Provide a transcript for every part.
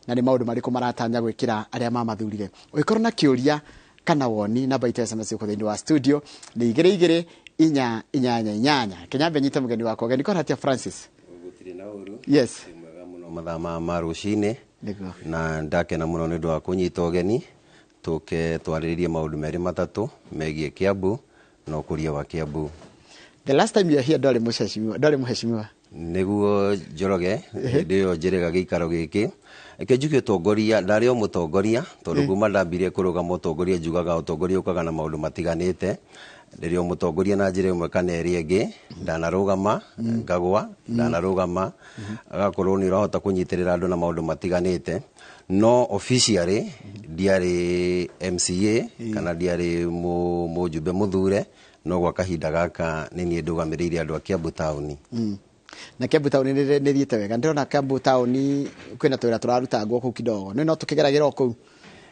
Na nĩ maũndũ marĩkũ maratanya gwĩkĩra arĩa mamathurire? Ũngĩkorwo na kĩũria kana woni, namba itũ ya SMS gũkũ thĩinĩ wa studio nĩ 22488. Kenyambe nyite mũgeni wakwa ũgeni. Kora Francis. Gũtirĩ na ũru. Yes. Nĩ mwega mũno mathaa ma rũcinĩ. Nĩguo. Na ndakena mũno nĩ ũndũ wa kũnyita ũgeni tũke twarĩrĩrie maũndũ merĩ matatũ megiĩ Kiambu na ũkũria wa Kiambu. The last time you were here ndwarĩ mũheshimiwa, ndwarĩ mũheshimiwa. Nĩguo, Njoroge, hĩndĩ ĩyo njĩrĩga gĩikaro gĩkĩ, reke njuge ũtongoria, ndarĩ o mũtongoria, tondũ kuma ndambirie kũrũgama ũtongoria, njugaga ũtongoria ũkaga na maũndũ matiganĩte. Ndĩrĩ o mũtongoria na njĩra ĩmwe kana ĩrĩa ĩngĩ. Ndanarũgama ngagwa, ndanarũgama agakorwo nĩ ũrahota kũnyitĩrĩra andũ na maũndũ matiganĩte, no officially ndiarĩ MCA kana ndiarĩ mũjumbe mũthure, no gwa kahinda gaka nĩ niĩ ndũgamĩrĩire andũ a Kiambu taũni. Na Kiambu taũni nĩ thiĩte wega. Ndĩrona Kiambu taũni kwĩna twĩra tũrarutangwo kũu kidogo, nĩ no tũkĩgeragĩra o kũu.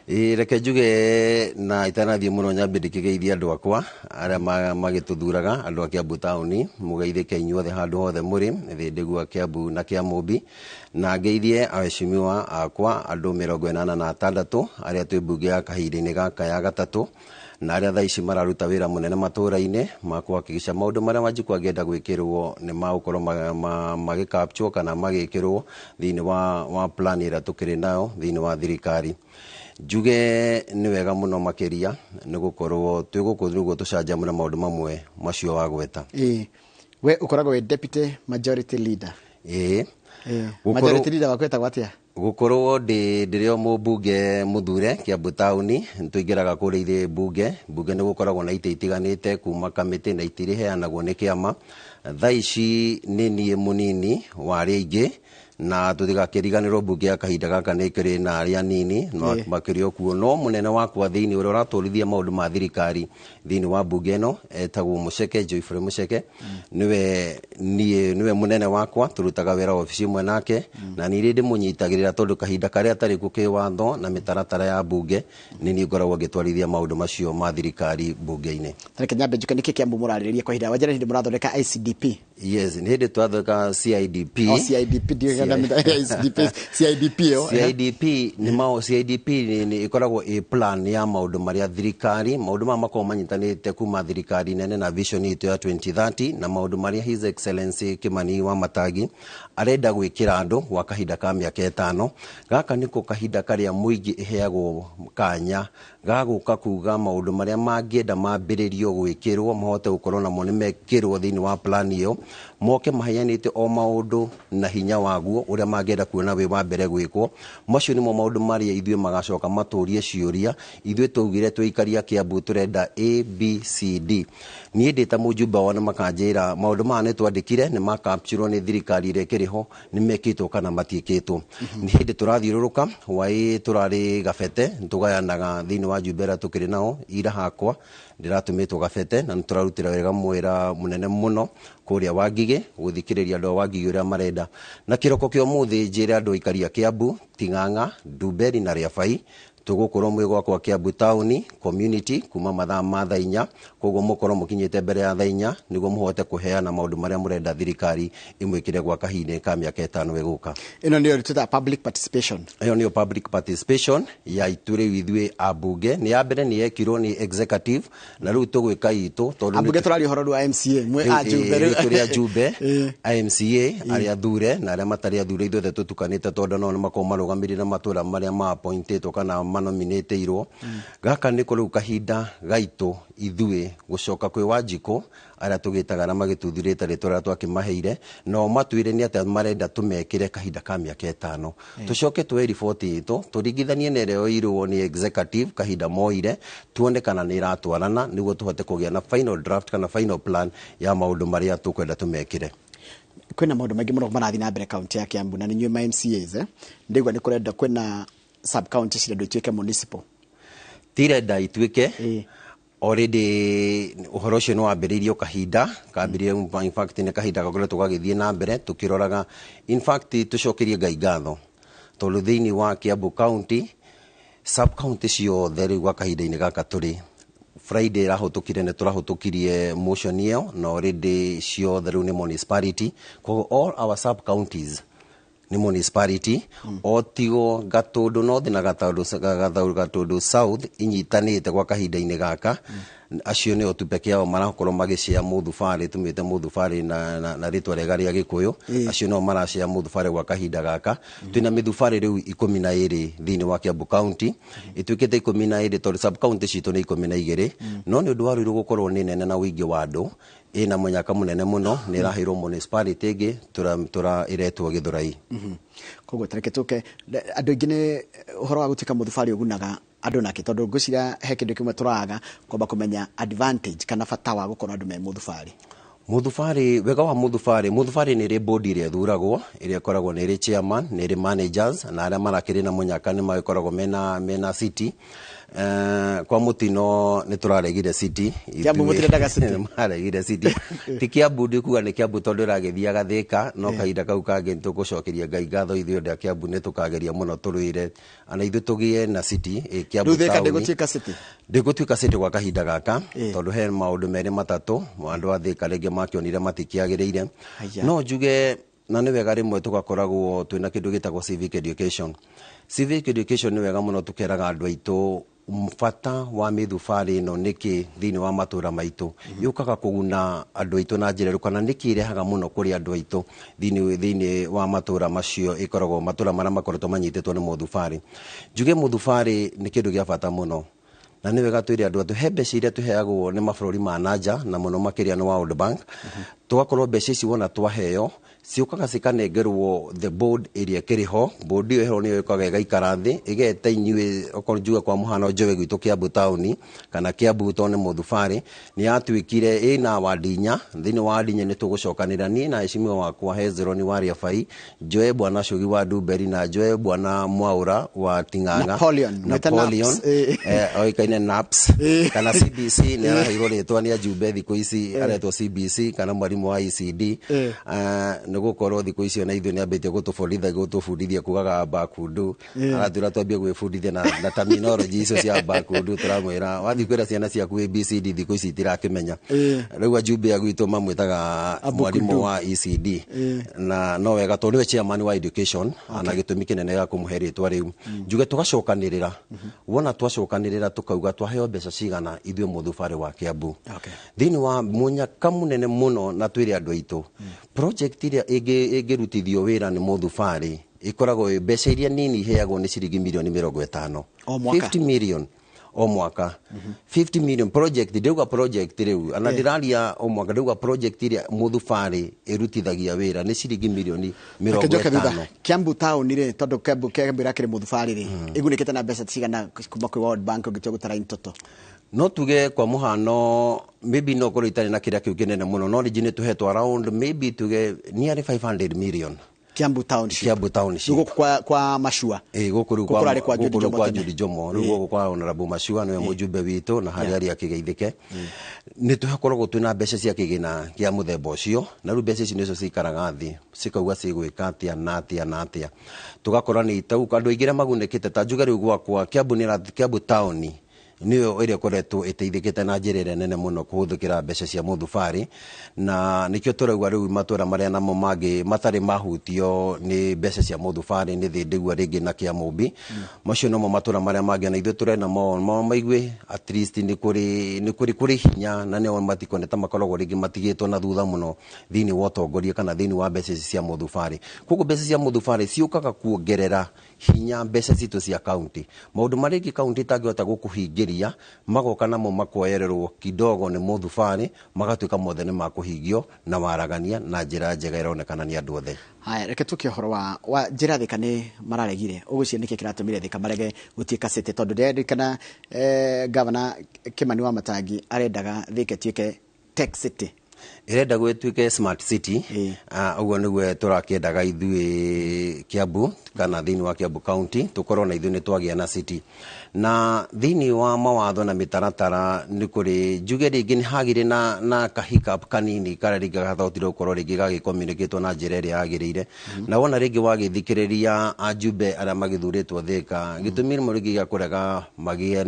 Ĩĩ, reke njuge na itanathiĩ mũno nyambe ndĩkĩgeithie andũ akwa arĩa magĩtũthuraga, andũ a Kiambu taũni. Mũgeithĩke inyuothe handũ hothe mũrĩ, Thĩndĩgua, Kiambu na Kĩamũmbi, na ngeithie aheshimiwa akwa andũ 86 arĩa twĩ mbunge ya kahinda-inĩ gaka ya gatatũ, na arĩa thaa ici mararuta wĩra mũnene matũra-inĩ ma kũhakikisha maũndũ marĩa Wanjikũ angĩenda gwĩkĩrwo nĩ magũkorwo magĩ-capture kana magĩkĩrwo thĩinĩ wa plan ĩrĩa tũkĩrĩ nayo thĩinĩ wa thirikari. Njuge nĩ wega mũno makĩria nĩ gũkorwo twĩ gũkũ nĩguo tũcanjamũre maũndũ mamwe macio wagweta. Ĩĩ, we ũkoragwo wĩ deputy majority leader. Ĩĩ. Majority leader waku etagwo atĩa? Gũkorwo ndĩrĩ o mũmbunge mũthure Kiambu taũni, nĩtũingĩraga kũrĩa ithuĩ mbunge. Mbunge nĩ gũkoragwo na itĩ itiganĩte kuma kamĩtĩ na itĩ iria iheanagwo nĩ kĩama. Thaa ici nĩ niĩ mũnini wa arĩa aingĩ, na tũtigakĩriganĩrwo mbunge ya kahinda gaka nĩ ĩkĩrĩ na arĩa anini no makĩrĩ o kuo, no mũnene wakwa thĩinĩ ũrĩa ũratwarithia maũndũ ma thirikari thĩinĩ wa mbunge ĩno etagwo Mũceke Joyfrey Mũceke. Nĩwe niĩ nĩwe mũnene wakwa, tũrutaga wĩra obici ĩmwe nake, na niĩ ndĩmũnyitagĩrĩra tondũ kahinda karĩa atarĩ kuo kĩwatho na mĩtaratara ya mbunge nĩ niĩ ngoragwo ngĩtwarithia maũndũ macio ma thirikari mbunge-inĩ. Reke nyambe njuke, nĩkĩ Kiambu mũrarĩrĩria kwa ihinda? Wanjĩra hĩndĩ mũrathondeka ICDP. Yes, nĩ hĩndĩ twathondeka CIDP. O CIDP, ndiũĩ kana ICDP, CIDP ĩyo. CIDP nĩ mao CIDP nĩ ĩkoragwo ĩ plan ya maũndũ marĩa thirikari, maũndũ maya makoragwo manyitanĩte kuma thirikari nene na vision itũ ya 2030 na maũndũ marĩa His Excellency Kimani wa Matangi arenda gwĩkĩra andũ gwa kahinda ka mĩaka 5. Gaka nĩko kahinda karĩa mũingĩ ĩheagwo kanya ga gũka kuga maũndũ marĩa mangĩenda mambĩrĩrio gwĩkĩrwo, mahote gũkorwo namo nĩ mekĩrwo thĩinĩ wa plan ĩyo, moke maheanĩte o maũndũ na hinya waguo ũrĩa mangĩenda kuona wĩ wa mbere gwĩkwo. Macio nĩmo maũndũ marĩa ithuĩ magacoka matũrie ciũria. Ithuĩ twaugire twĩikaria Kiambu tũrenda A B C D. Niĩ ndĩ ta mũjumbe wao nĩ makanjĩra maũndũ maya nĩ twandĩkire, nĩ makapturwo nĩ thirikari ĩrĩa ĩkĩrĩ ho, nĩ mekĩtwo kana matiĩkĩtwo. Nĩ hĩndĩ tũrathiũrũrũka hwaĩ, tũrarĩ Gabete, tũgayanaga thĩinĩ wa njumbe arĩa tũkĩrĩ nao. Ira hakwa ndĩratũmĩtwo Gabete na nĩ tũrarutĩra wega mwĩra mũnene mũno kũrĩa Wangigĩ gũthikĩrĩria andũ a Wangigĩ ũrĩa marenda. Na kĩroko kĩa ũmũthĩ njĩre andũ aikari a Kiambu, Ting'ang'a, Ndumberi na Rĩabai, tũgũkorwo mwĩ gwakwa Kiambu taũni community kuma mathaa ma thaa 4. Koguo mũkorwo mũkinyĩte mbere ya thaa 4 nĩguo mũhote kũheana maũndũ marĩa mũrenda thirikari ĩmwĩkĩre gwa kahinda ka mĩaka 5 ĩgũka. Ĩno nĩyo twĩtaga public participation. Ĩyo nĩyo public participation ya itũ. Rĩu ithuĩ ambunge, nĩ ya mbere nĩ yekirwo nĩ executive, na rĩu tũgwĩka itũ tondũ ambunge, tũraria ũhoro rĩu wa MCA, mwĩ ajumbe. Rĩu tũrĩ ajumbe MCA arĩa athure na arĩa matarĩ athure, ithuothe tũtukanĩte, tondũ nao nĩ makoragwo marũgamĩrĩire matũra marĩa ma-appointĩtwo kana manominĩtĩirwo. Gaka nĩko rĩu kahinda gaitũ ithuĩ gũcoka kwĩ Wanjikũ arĩa tũgĩtaga arĩa magĩtuthurĩte rĩtwa rĩrĩa twakĩmaheire, nao matwĩre nĩ atĩa marenda tũmekĩre kahinda ka mĩaka 5. Tũcoke tuoe riboti itũ tũringithanie na ĩrĩa yoirwo nĩ executive kahinda moire, tuone kana nĩ ĩratwarana, nĩguo tũhote kũgĩa na final draft kana final plan ya maũndũ marĩa tũkwenda tũmekĩre. Kwĩna maũndũ maingĩ mũno marathiĩ na mbere kaunti ya Kiambu, na nĩ inyuĩ ma MCAs, eh? Ndĩgua nĩ kũrenda, kwĩna sub county cirendwo ituĩke municipal. Tirenda ituĩke. Already ũhoro ũcio nĩ wambĩrĩirio kahinda kambĩrĩrie, in fact nĩ kahinda gakoretwo gagĩthiĩ na mbere tũkĩroraga. In fact tũcokerie Ngai ngatho tondũ thĩinĩ wa Kiambu County, sub county ciothe rĩu gwa kahinda-inĩ gaka tũrĩ, Friday ĩrahũtũkire nĩ tũrahũtũkirie motion ĩyo, na already ciothe rĩu nĩ municipality. Koguo all our sub counties Nĩ municipality o tigo Gatũndũ North na Gatũndũ South inyitanĩte gwa kahinda-inĩ gaka. Acio nĩo tu peke yao marakorwo magĩcĩa mũthubarĩ, tũmĩte mũthubarĩ na rĩtwa rĩega rĩa Gĩkũyũ. Acio nĩo maracĩa mũthubarĩ gwa kahinda gaka. Twĩna mĩthubarĩ rĩu 12 thĩinĩ wa Kiambu County. Ĩtuĩkĩte 12 tondũ sub county citũ nĩ 12, no nĩ ũndũ wa Ruiru gũkorwo nĩ nene na ũingĩ wa andũ, ĩna mũnyaka mũnene mũno, nĩ ĩraheirwo municipality ĩngĩ tũra ĩretwo Gĩthũrai. Koguo tareke tũke andũ aingĩ nĩ ũhoro wa gũtuĩka mũthubarĩ ũgunaga andũ nake, tondũ ngwĩciria he kĩndũ kĩmwe tũraga kwamba kũmenya advantage kana bata wa gũkorwo andũ me mũthubarĩ. Mũthubarĩ, wega wa mũthubarĩ, mũthubarĩ nĩ ĩrĩ board ĩrĩa ĩthuragwo, ĩrĩa ĩkoragwo nĩ ĩrĩ chairman, nĩ ĩrĩ managers, na arĩa marakĩrĩ na mũnyaka nĩ magĩkoragwo mena city. Kwa mũtino nĩ tũraregire city. Kiambu mũtirendaga city? Maregire city. Ti Kiambu, ndikuga nĩ Kiambu tondũ ĩragĩthiaga Thĩka, no kahinda kau kangĩ nĩ tũgũcokeria Ngai ngatho ithuĩ andũ a Kiambu, nĩ tũkageria mũno tũrũĩre ana ithuĩ tũgĩe na city Kiambu Rĩu Thĩka taũni. Ndĩgũtuĩka city? Ndĩgũtuĩka city gwa kahinda gaka tondũ he maũndũ merĩ matatũ andũ a Thĩka rĩngĩ makĩonire matikĩagĩrĩire. Haya. No njuge na nĩ wega rĩmwe tũgakoragwo twĩna kĩndũ gĩtagwo civic education. Civic education nĩ wega mũno tũkeraga andũ aitũ bata wa mĩthubarĩ ĩno nĩkĩ thĩinĩ wa matũra maitũ, yũkaga kũguna andũ aitũ na njĩra ĩrĩkũ, kana nĩkĩ ĩrehaga mũno kũrĩ andũ aitũ thĩinĩ wa matũra macio ĩkoragwo matũra marĩa makoretwo manyitĩtwo nĩ mũthubarĩ. Njuge mũthubarĩ nĩ kĩndũ gĩa bata mũno, na nĩ wega twĩre andũ atĩ he mbeca iria tũheagwo nĩ mabũrũri ma nanja, na mũno makĩria nĩ World Bank. Tũgakorwo mbeca ici wona twaheo ciũkaga cikanengerwo the board ĩrĩa ĩkĩrĩ ho. Board ĩyo ĩho nĩyo ĩũkaga ĩgaikara thĩ ĩgeta inyuĩ, okorwo njuge kwa mũhano njoe gwitũ Kiambu taũni kana Kiambu tondũ nĩ mũthubarĩ, nĩ yatuĩkire ĩna wandi inya. Thĩinĩ wa wandi inya nĩ tũgũcokanĩra niĩ na heshimiwa wakwa Hezron wa Rĩabai, njoe bwana Cũgi wa Ndumberi, na njoe bwana Mwaũra wa Ting'ang'a. Napoleon, mwĩte Napoleon, Naps. Oĩkaine Naps kana CBC, nĩ araheirwo rĩtwa nĩ ajumbe thikũ ici, aretwo CBC kana mwarimũ wa ECD. Nĩ gũkorwo thikũ icio na ithuĩ nĩ ambĩtie gũtũbundithia kugaga bakundu, aratwĩra twambie gwĩbundithia na terminology icio cia bakundu. Tũramwĩra wathiĩ kwĩra ciana ciaku ABCD thikũ ici itirakĩmenya. Rĩu ajumbe a gwitũ mamwĩtaga mwarimũ wa ECD, na no wega tondũ nĩwe chairman wa education, na gĩtũmi kĩnene gĩa kũmũhe rĩtwa rĩu. Njuge tũgacokanĩrĩra, wona twacokanĩrĩra tũkauga twaheo mbeca cigana ithuĩ mũthubarĩ wa Kiambu. Thĩinĩ wa mũnyaka mũnene mũno, na twĩre andũ aitũ project ĩrĩa ĩngĩrutithio wĩra nĩ mũthubarĩ ĩkoragwo ĩ mbeca iria nini iheagwo nĩ ciringi mirioni 50. O mwaka? 50 million o mwaka, 50 million project. Ndauga project rĩu ana ndĩraria o mwaka, ndauga project ĩrĩa mũthubarĩ ĩrutithagia wĩra nĩ ciringi mirioni mĩrongo Reke njoke thutha. ĩtano. Kiambu town rĩ, tondũ Kiambu ĩrakĩrĩ mũthubarĩ rĩ, ĩgunĩkĩte na mbeca cigana kuma kwĩ World Bank ũngĩtua gũtara in total? No tuge kwa mũhano maybe no korwo itarĩ na kĩrĩa kĩu kĩnene mũno, no rĩngĩ nĩ tũhetwo around maybe tuge nearly 500 million. Kiambu township? Kiambu township. Rĩu gũkũ kwa Mashua? Ĩ, gũkũ rĩu Gũkũ kũrarĩ kwa Judy gũkũ rĩu Jomo kwa tene. Judy Jomo rĩu gũkũ kwa Honorable Mashua nĩwe mũjumbe witũ na harĩa arĩa akĩgeithĩke nĩ tũkoragwo twĩna mbeca cia kĩgĩna kĩa mũthemba ũcio. Na rĩu mbeca ici nĩcio cikaraga thĩ cikauga cigwĩka atĩa na atĩa na atĩa, tũgakora nĩ itau andũ aingĩ arĩa magunĩkĩte. Ta njuge rĩu gwakwa Kiambu nĩ Kiambu taũni nĩyo ĩrĩa ĩkoretwo ĩteithĩkĩte na njĩra ĩrĩa nene mũno kũhũthĩkĩra mbeca cia mũthubarĩ, na nĩkĩo tũrauga rĩu matũra marĩa namo mangĩ matarĩ mahutio nĩ mbeca cia mũthubarĩ nĩ Thĩndĩgua rĩngĩ na Kĩamũmbi. Macio nomo matũra marĩa mangĩ na ithuĩ tũrenda mo maigue at least nĩ kũrĩ kũrĩ hinya, na nĩo matikone ta makoragwo rĩngĩ matigĩtwo na thutha mũno thĩinĩ wa ũtongoria kana thĩinĩ wa mbeca ici cia mũthubarĩ. Koguo mbeca cia mũthubarĩ ciũkaga kuongerera hinya mbeca citũ cia kaunti, maũndũ marĩa ingĩ kaunti itangĩhota gũkũhingĩria magoka namo makoererwo kidogo nĩ mũthubarĩ, magatuĩka mothe nĩ makũhingio na waragania na njĩra njega ĩronekana nĩ andũ othe. Haya, reke tũke ũhoro wa njĩra Thĩka nĩ mararegire. Ũgwĩciria nĩkĩ kĩratũmire Thĩka marege gũtuĩka city? Tondũ ndĩrerikana gavana Kimani wa Matangi arendaga Thĩka ĩtuĩke tech city. Ĩrenda gwĩtuĩke smart city. Ũguo nĩguo tũrakĩendaga ithuĩ Kiambu kana thĩinĩ wa Kiambu County tũkorwo na ithuĩ nĩ twagĩa na city, na thĩinĩ wa mawatho na mĩtaratara nĩ kũrĩ njuge rĩngĩ nĩ hagĩrĩ na ka hiccup kanini karĩa rĩngĩ gathotire gũkorwo rĩngĩ gagĩcommunicatwo na njĩra ĩrĩa yagĩrĩire. Na wona rĩngĩ wagĩthikĩrĩria ajumbe arĩa magĩthurĩtwo Thĩka, gĩtũmi rĩmwe rĩngĩ gĩa kũrega magĩe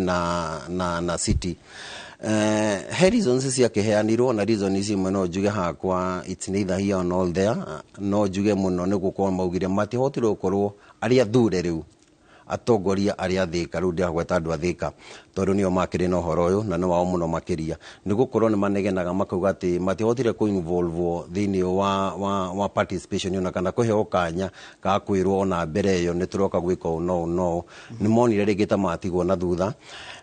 na city, he reasons ciakĩheanirwo na reason ici imwe no njuge hakwa it's neither here nor there. No njuge mũno nĩ gũkorwo maugire matihotire gũkorwo arĩa thure rĩu atongoria arĩa Thĩka rĩu ndĩragweta andũ a Thĩka tondũ nĩo makĩrĩ na ũhoro ũyũ na nĩ wao mũno makĩria, nĩ gũkorwo nĩ manegenaga makauga atĩ matihotire kũ involve thĩinĩ wa participation ona kana kũheo kanya ga kwĩrwo ona mbere ĩyo nĩ tũroka gwĩka ũũ no ũũ no ũũ. Nĩ monire rĩngĩ ta matigwo na thutha,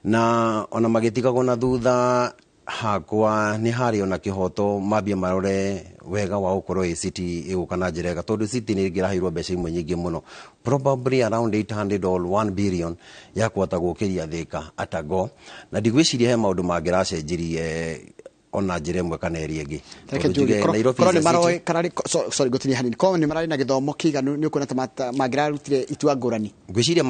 na ona magĩtigagwo na thutha hakwa nĩ harĩ ona kĩhoto mambie marore wega wa gũkorwo ĩ city ĩgũka na njĩra ĩga, tondũ city nĩ ĩngĩraheirwo mbeca imwe nyingĩ mũno, probably around 800 or 1 billion ya kũhota gũkĩria Thĩka atago, na ndigwĩciria he maũndũ mangĩracenjirie ona njĩra ĩmwe kana ĩrĩa ĩngĩ. Reke Tondũ njuge, njuge Nairobi korwo is nĩ a maroĩ city. kana sorry, ngũtinie hanini, korwo nĩ mararĩ na gĩthomo kĩiganu nĩ ũkuona ta mangĩrarutire itua ngũrani. Ngwĩciria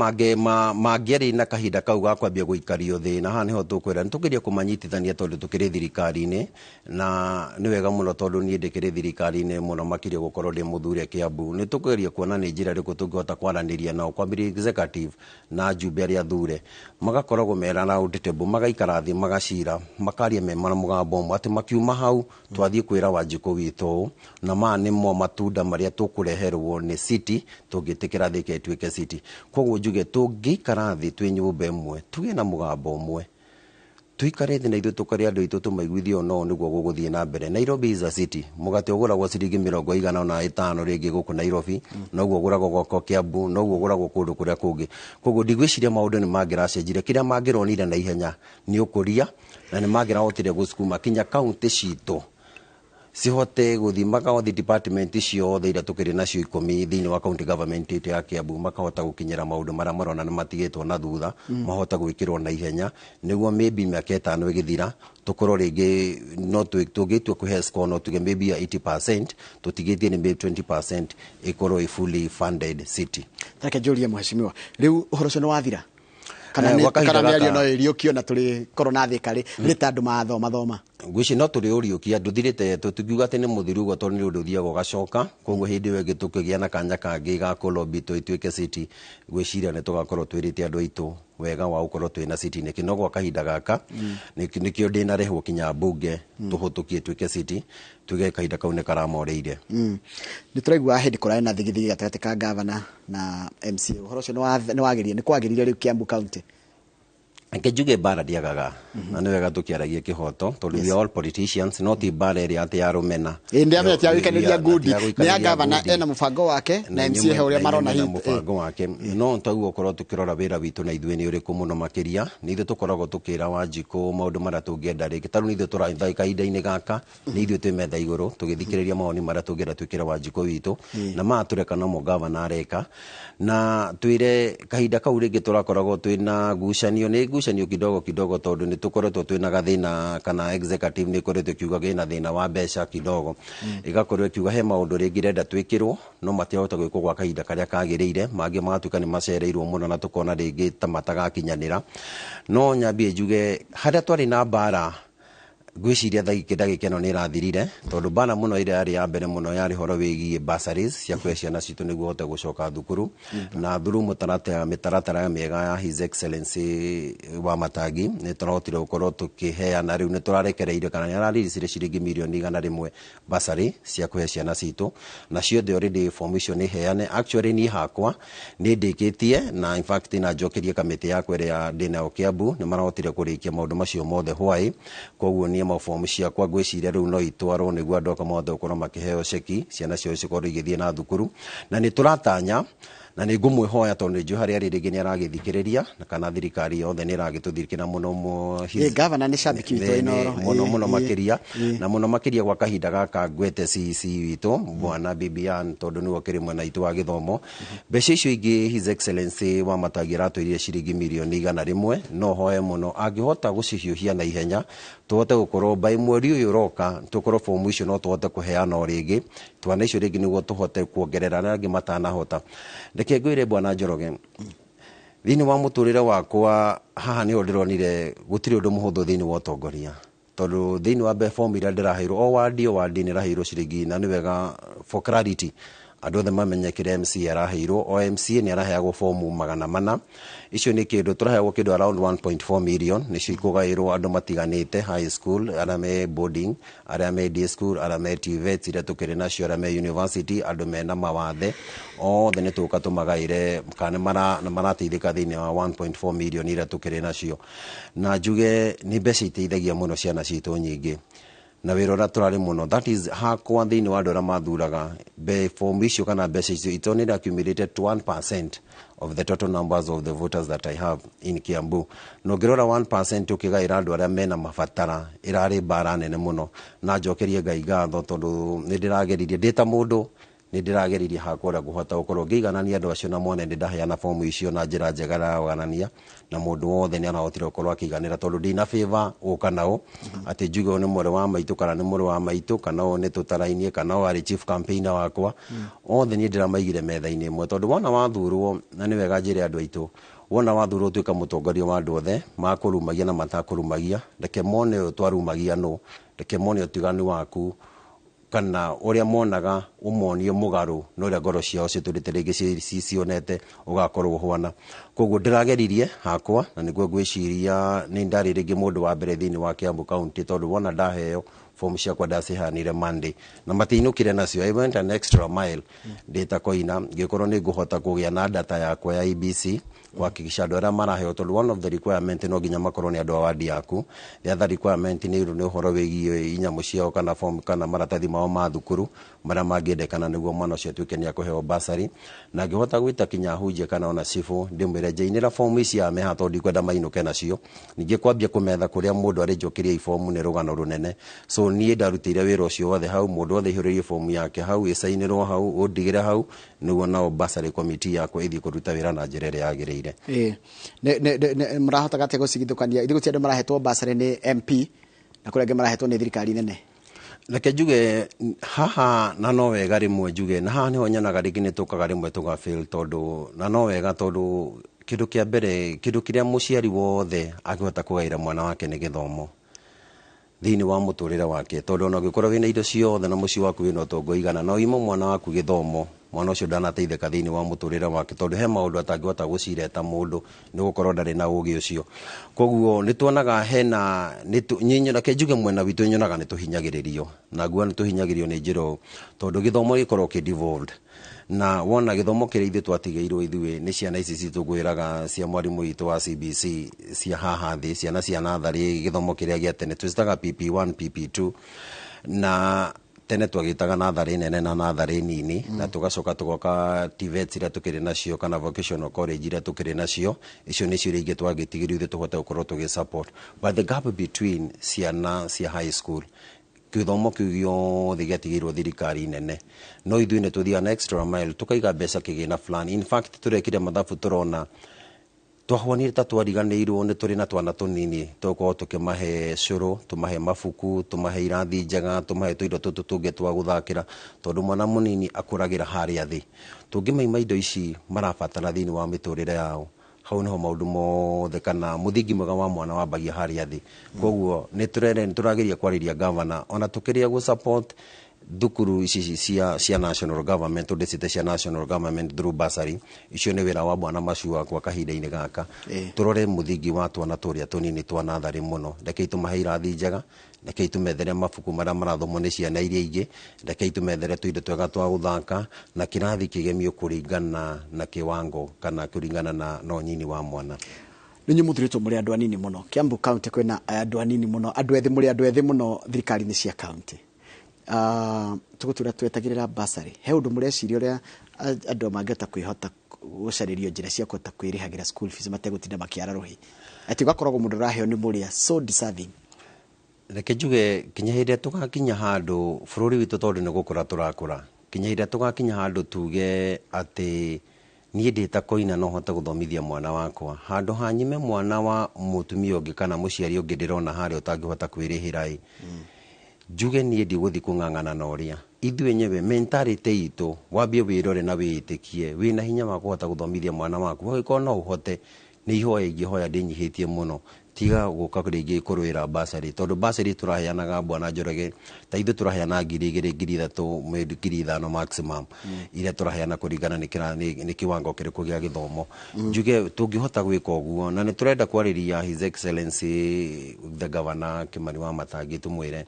mangĩarĩ na kahinda kau ga kwambia gũikario thĩ, na haha nĩho tũkwĩra nĩ tũgerie kũmanyitithania tondũ tũkĩrĩ thirikari-inĩ, na nĩ wega mũno tondũ niĩ ndĩkĩrĩ thirikari-inĩ mũno makĩria gũkorwo ndĩ mũthure Kiambu. Nĩ tũkũgeria kuona nĩ njĩra ĩrĩkũ tũngĩhota kwaranĩria nao, kwambĩrĩria executive na njumbe arĩa thure, magakoragwo me round table, magaikara thĩ, magacira, makaria me na mũgambo ũmwe, atĩ makiuma hau twathiĩ kwĩra Wanjikũ witũ ũũ, na maya nĩmo matunda marĩa tũkũreherwo nĩ city tũngĩtĩkĩra Thĩka ĩtuĩke city. Koguo njuge tũngĩikara thĩ twĩ nyũmba ĩmwe, tũgĩe na mũgambo ũmwe, tuikare thĩ na ithuĩ tũkare andũ aitũ tũmaiguithie ũũ no nĩguo gũgũthiĩ na mbere. Nairobi is a city, mũgate ũgũragwo ciringi mĩrongo ĩigana ũna ĩtano rĩngĩ gũkũ Nairobi, noguo ũgũragwo gwakwa Kiambu, noguo ũgũragwo kũndũ kũrĩa kũngĩ. Koguo ndigwĩciria maũndũ nĩ mangĩracenjirie. Kĩrĩa mangĩronire na ihenya nĩ ũkũria, na nĩ mangĩrahotire gũcukuma kinya kaunti citũ cihote gũthiĩ makahothi department ciothe iria tũkĩrĩ nacio 10 thĩinĩ wa county government itũ ya Kiambu, makahota gũkinyĩra maũndũ marĩa marona nĩ matigĩtwo na thutha, mahota gwĩkĩrwo na ihenya nĩguo maybe mĩaka 5 ĩgĩthira tũkorwo rĩngĩ no tũngĩtua kũhe score no tuge maybe ya 80%, tũtigĩtie nĩ maybe 20% ĩkorwo ĩ fully funded city. Reke njũrie mheshimiwa, rĩu ũhoro ũcio nĩ wathira? Kana Gwa kahinda kana mĩario gaka no ĩriũkio na tũrĩ korwo na Thĩka rĩ, nĩ ta andũ mathoma thoma. Ngwĩciria no tũrĩ ũriũkia, ndũthirĩte, tũtingiuga atĩ nĩ mũthiru ũguo tondũ nĩ ũndũ ũthiaga ũgacoka. Koguo hĩndĩ ĩyo ĩngĩ tũkĩgĩa na kanya kangĩ ga kũ-lobby ĩtuĩke city, ngwĩciria nĩ tũgakorwo twĩrĩte andũ aitũ wega wa gũkorwo twĩna city nĩkĩ. No gwa kahinda gaka nĩkĩo ndĩnarehwo kinya mbunge tũhũtũkie ĩtuĩke city, tuge kahinda kau nĩ karamorĩire. Nĩ tũraigua hĩndĩ kũrarĩ na thigithigi gatagatĩ ka gavana na MCA, ũhoro ũcio nĩ wagĩrire, nĩ kwagĩrire rĩu Kiambu County? Reke njuge mbara ndiagaga, na nĩ wega tũkĩaragia kĩhoto tondũ we are all politicians, no ti mbara ĩrĩa atĩ ya rũmena. Ĩĩ, ndĩramenya ti ya gũikanĩria ngundi, Ti ya nĩ ya gũikanĩria gavana ngundi. ena mũbango wake na Na MCA he ũrĩa marona nyume na hihi. mũbango wake. No taguo ũkorwo tũkĩrora wĩra witũ na ithuĩ nĩ ũrĩkũ mũno makĩria, nĩ ithuĩ tũkoragwo tũkĩra Wanjikũ maũndũ marĩa tũngĩenda rĩngĩ. Ta rĩu nĩ ithuĩ tũrathaa kahinda-inĩ gaka, nĩ ithuĩ twĩ metha igũrũ tũgĩthikĩrĩria mawoni marĩa tũngĩenda twĩkĩre Wanjikũ witũ, na maya tũreka nomo gavana areka. Na twĩre kahinda kau rĩngĩ tũrakoragwo twĩna ngucanio, nĩ ngucanio kidogo kidogo tondũ nĩ tũkoretwo twĩna gathĩna, kana executive nĩ ĩkoretwo ĩkiuga gĩna thĩna wa mbeca kidogo, ĩgakorwo ĩkiuga he maũndũ rĩngĩ ĩrenda twĩkĩrwo no matirahota gwĩkwo gwa kahinda karĩa kagĩrĩire, mangĩ magatuĩka nĩ macereirwo mũno na tũkona rĩngĩ ta matagakinyanĩra. No nyambie njuge harĩa twarĩ na mbara, ngwĩciria ndagĩka ĩno nĩ ĩrathirire, tondũ mbara mũno ĩrĩa yarĩ ya mbere mũno yarĩ ũhoro wĩgiĩ bursaries cia kũhe ciana citũ nĩguo hote gũcoka thukuru, na through mĩtaratara mĩega ya His Excellency wa Matangi nĩ tũrahotire gũkorwo tũkĩheana. Rĩu nĩ tũrarekereirio kana nĩ arareleasire ciringi mirioni igana rĩmwe bursary cia kũhe ciana citũ, na ciothe already form icio nĩ heane. Actually niĩ hakwa nĩ ndĩkĩtie, na in fact na njokerie kamĩtĩ yakwa ĩrĩa ndĩnayo Kiambu, nĩ marahotire kũrĩkia maũndũ macio mothe hwaĩ. Koguo niĩ mabomu ciakwa ngwĩciria rĩu no itwarwo nĩguo andũ akwa mahote gũkorwo makĩheo ceki, ciana ciao cikorwo igĩthiĩ na thukuru. Na nĩ tũratanya na nĩ ngũmwĩhoya tondũ nĩ njũĩ harĩa arĩ rĩngĩ nĩ aragĩthikĩrĩria, na kana thirikari yothe nĩ ĩragĩtũthirikĩra mũno Ĩ, gavana nĩ shabiki witũ Inooro. Mũno, mũno makĩria. Na mũno makĩria gwa kahinda gaka ngwete CEC witũ bwana Bibian, tondũ nĩwe ũkĩrĩ mwena witũ wa gĩthomo. Mbeca icio ingĩ His Excellency wa Matangi aratwĩrire ciringi mirioni igana rĩmwe, no hoe mũno angĩhota gũcihiũhia na ihenya tũhote gũkorwo by mweri ũyũ ũroka tũkorwo fomu icio no tũhote kũheana o rĩngĩ twana icio rĩngĩ nĩguo tũhote kuongerera arĩa angĩ matanahota. Reke ngwĩre bwana Njoroge, thĩinĩ wa mũtũrĩre wakwa haha nĩho ndĩronire gũtirĩ ũndũ mũhũthũ thĩinĩ wa ũtongoria, tondũ thĩinĩ wa form iria ndĩraheirwo o wandi o wandi nĩ ĩraheirwo ciringi, na nĩ wega for clarity Andũ othe mamenye kĩrĩa MCA araheirwo. O MCA nĩ araheagwo fomu 400. Icio nĩ kĩndũ tũraheagwo kĩndũ around 1.4 million, nĩcio ikũgaĩrwo andũ matiganĩte, high school, arĩa me boarding, arĩa me day school, arĩa me TVET iria tũkĩrĩ nacio, arĩa me university, andũ mena mawathe, othe nĩ tũka tũmagaĩre kana nĩ marateithĩka thĩinĩ wa 1.4 million iria tũkĩrĩ nacio. Na njuge nĩ mbeca iteithagia mũno ciana citũ nyingĩ na wĩra ũrĩa tũrarĩ mũno, that is hakwa thĩinĩ wa andũ arĩa mathuraga form icio kana mbeca icio, it only accumulated to 1% of the total numbers of the voters that I have in Kiambu. Na ũngĩrora 1% ũkĩgaĩra andũ arĩa mena mabatara, ĩrarĩ mbara nene mũno. Na njokerie Ngai ngatho tondũ nĩ ndĩrageririe ndĩ ta mũndũ, nĩ ndĩrageririe hakwa ũrĩa ngũhota gũkorwo ngĩiganania andũ acio na mone nĩ ndaheana fomu icio na njĩra njega na na mũndũ wothe nĩ arahotire gũkorwo akĩiganĩra, tondũ ndina favor gũka nao atĩ njuge ũyũ nĩ mwarĩ wa maitũ kana nĩ mũrũ wa maitũ kana ũyũ nĩ tũtarainie kana ũyũ arĩ chief campaigner wakwa. Othe niĩ ndĩramaigire metha-inĩ ĩmwe, tondũ wona wathurwo, na nĩ wega njĩre andũ aitũ, wona wathurwo ũtuĩka mũtongoria wa andũ othe makũrumagia na matakũrumagia, reke mone ũyũ twarumagia nũ, reke mone ũtiganu waku kana ũrĩa monaga ũmonie mũgarũ na ũrĩa ngoro ciao citũrĩte rĩngĩ cionete ũgakorwo ũhwana. Koguo ndĩrageririe hakwa, na nĩguo ngwĩciria nĩ ndarĩ rĩngĩ mũndũ wa mbere thĩinĩ wa Kiambu County, tondũ wona ndaheo fomu ciakwa ndaciheanire Monday na matiinũkire nacio. I went an extra mile ndĩ Koina ngĩkorwo nĩ ngũhota kũgĩa na data yakwa ya IEBC kuhakikisha andũ arĩa maraheo, tondũ one of the requirement no nginya makorwo nĩ andũ a wadi yaku. The other requirement nĩ ũhoro wĩgiĩ inyamũ ciao kana form kana maratathi mao ma thukuru marĩa mangĩendekana nĩguo mwana ũcio atuĩke nĩ akũheo bursary. Na ngĩhota gwĩta kinya hunjia kana ona cibũ ndĩmwĩre njainĩra fomu ici ameha, tondũ ndikwenda mainũke nacio. Ningĩ kwambia kũmetha kũrĩa mũndũ arĩ njũkĩria ibomu nĩ rũgano rũnene, so niĩ ndarutĩire wĩra ũcio wothe hau. Mũndũ wothe aihũrĩrie fomu yake hau, ĩcainĩrwo hau, ũndigĩre hau nĩguo nao bursary committee yakwa ĩthiĩ kũruta wĩra na njĩra ĩrĩa yagĩrĩire. Ĩĩ, mũrahotaga atĩa gũcigithũkania ithuĩ gũtirĩ andũ marahetwo bursary nĩ MP na kũrĩa angĩ marahetwo nĩ thirikari nene? Reke njuge haha, na no wega rĩmwe njuge, na haha nĩho nyonaga rĩngĩ nĩ tũkaga rĩmwe tũga fail, tondũ na no wega, tondũ kĩndũ kĩa mbere, kĩndũ kĩrĩa mũciari wothe angĩhota kũgaĩra mwana wake nĩ gĩthomo thĩinĩ wa mũtũrĩre wake, tondũ ona ũngĩkorwo wĩna indo ciothe na mũciĩ waku wĩna ũtonga igana, no imo mwana waku gĩthomo, mwana ũcio ndanateithĩka thĩinĩ wa mũtũrĩre wake, tondũ he maũndũ atangĩhota gũcireta mũndũ nĩ gũkorwo ndarĩ na ũgĩ ũcio. Koguo nĩ tuonaga hena reke njuge mwena witũ nyonaga nĩ tũhinyagĩrĩrio, na nguo nĩ tũhinyagĩrĩrio nĩ njĩra ũũ, tondũ gĩthomo gĩkoragwo kĩ devolved, na wona gĩthomo kĩrĩa ithuĩ twatigĩirwo ithuĩ nĩ ciana ici citũ ngwĩraga cia mwarimũ witũ wa CBC cia haha thĩ, ciana cia natharĩ, gĩthomo kĩrĩa gĩa tene twĩtaga PP1 PP2, na tene twagĩtaga natharĩ nene na natharĩ nini, na tũgacoka tũgoka TVETs iria tũkĩrĩ nacio kana vocational college iria tũkĩrĩ nacio. Icio nĩcio iria ingĩ twagĩtigĩrio ithuĩ tũhote gũkorwo tũgĩ support, but the gap between ciana cia high school, gĩthomo kĩu gĩothe gĩatigĩirwo thirikari nene, no ithuĩ nĩ tũthiaga na extra mile tũkaiga mbeca kĩgĩna fulani. In fact, tũrekire mathabu, tũrona twahwanire ta twariganĩirwo nĩ tũrĩ na twana tũnini tũgũkorwo tũkĩmahe cũrũ, tũmahe mabuku, tũmahe irathi njega, tũmahe tũindo tũtũ tũngĩ twa gũthakĩra, tondũ mwana mũnini akũragĩra harĩa thĩ. Tũngĩmaima indo ici marabatara thĩinĩ wa mĩtũrĩre yao, hau niho maũndũ mothe kana mũthingi mwega wa mwana wambagia harĩa thĩ. Koguo nĩ tũrageria kwarĩria gavana ona tũkĩrĩa gũ support thukuru ici cia national government, tondũ cite cia national government through bursary icio nĩ wĩra wa bwana Macua kwa kahinda-inĩ gaka. Tũrore mũthingi wa twana tũrĩa tũnini twa natharĩ mũno. Rekei tũmahe irathi njega, rekei tũmethere mabuku marĩa marathomwo nĩ ciana iria ingĩ, rekei tũmethere tũindo twega twa gũthaka na kĩrathi kĩgemio kũringana na kĩwango kana kũringana na ũnyinyi wa mwana. Nĩ mũthurĩtwo mũrĩ andũ anini mũno Kiambu County, kwĩna andũ anini mũno, andũ ethĩ, mũrĩ andũ ethĩ mũno thirikari-inĩ cia county. Tũgũtũra twetagĩrĩra bursary, he ũndũ mũreciria ũrĩa andũ mangĩhota kwĩhota gũcarĩrio njĩra cia kũhota kwĩrĩhagĩra school fees mategũtinda makĩara rũhĩ, atĩ ũgakoragwo mũndũ ũraheo nĩ mũrĩa so deserving? Reke njuge kinya hĩndĩ ĩrĩa tũgakinya handũ bũrũri witũ, tondũ nĩ gũkũra tũrakũra, kinya hĩndĩ ĩrĩa tũgakinya handũ tuge atĩ niĩ ndĩ ta Koina no hote gũthomithia mwana wakwa handũ ha nyime mwana wa mũtumia ũngĩ kana mũciari ũngĩ ndĩrona harĩa ũtangĩhota kwĩrĩhĩra ĩ, njuge niĩ ndigũthiĩ kũng'ang'ana na ũrĩa ithuĩ enyewe mentality itũ. Wambie wĩrore na wĩĩtĩkie wĩna hinya wa kũhota gũthomithia mwana waku. Angĩkorwo no ũhote, Nĩ ihoya ingĩhoya ndĩnyihĩtie mũno, tiga gũka rĩngĩ kũrũĩra basarĩ, tondũ basarĩ tũraheanaga, bwana Njoroge, ta ithuĩ tũraheana 2000, 3000, 5000 maximum, iria tũraheana kũringana nĩ kiwango kĩrĩkũ gĩa gĩthomo. Njuge tũngĩhota gwĩka ũguo, na nĩ tũrenda kwarĩria His Excellency the Governor Kimani wa Matangi, tũmwĩre